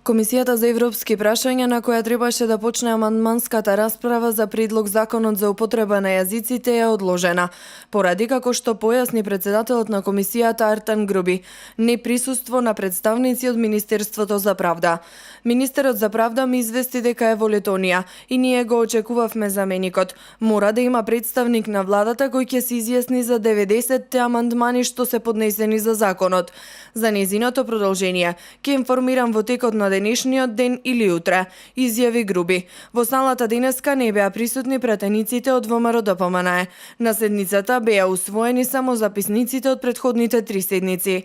Комисијата за европски прашања, на која требаше да почне амандманската расправа за предлог законот за употреба на јазиците, е одложена, поради, како што појасни председателот на комисијата Артан Груби, неприсуство на представници од Министерството за правда. Министерот за правда ми извести дека е во Летонија и ние го очекувавме заменикот. Мора да има представник на владата кој ќе се изјасни за 90 амандмани што се поднесени за законот. За незиното продолжение ќе информирам во текот на денешниот ден или утре, изјави Груби. Во салата денеска не беа присутни пратениците од ВМРО-ДПМНЕ. На седницата беа усвоени само записниците од претходните 3 седници.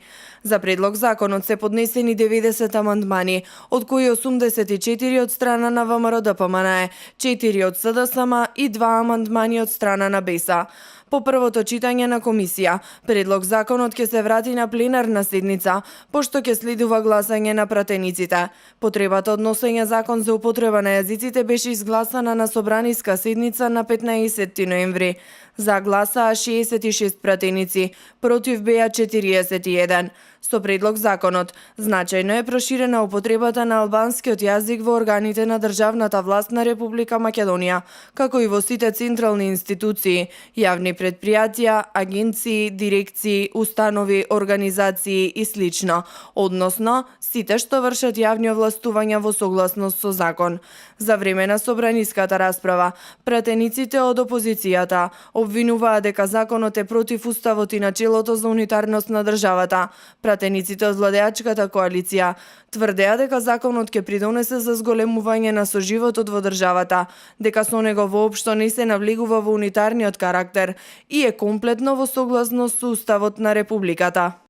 За предлог законот се поднесени 90 амандмани, од кои 84 од страна на ВМРО-ДПМНЕ, 4 од СДСМ и 2 амандмани од страна на БЕСА. По првото читање на комисија, предлог законот ќе се врати на пленарна седница, пошто ќе следува гласање на пратениците. Потребата од носење закон за употреба на јазиците беше изгласана на собраниска седница на 15 ноември. За гласаа 66 пратеници, против беа 41. Со предлог законот, значајно е проширена употребата на албанскиот јазик во органите на државната власт на Република Македонија, како и во сите централни институции, јавни предпријатија, агенции, дирекции, установи, организации и слично, односно сите што вршат јавни овластувања во согласност со закон. За време на собраниската расправа, пратениците од опозицијата обвинуваа дека законот е против уставот и начелото за унитарност на државата. Пратениците од владеачката коалиција тврдеа дека законот ќе придонесе за зголемување на соживотот во државата, дека со него воопшто не се навлегува во унитарниот карактер и е комплетно во согласност со уставот на републиката.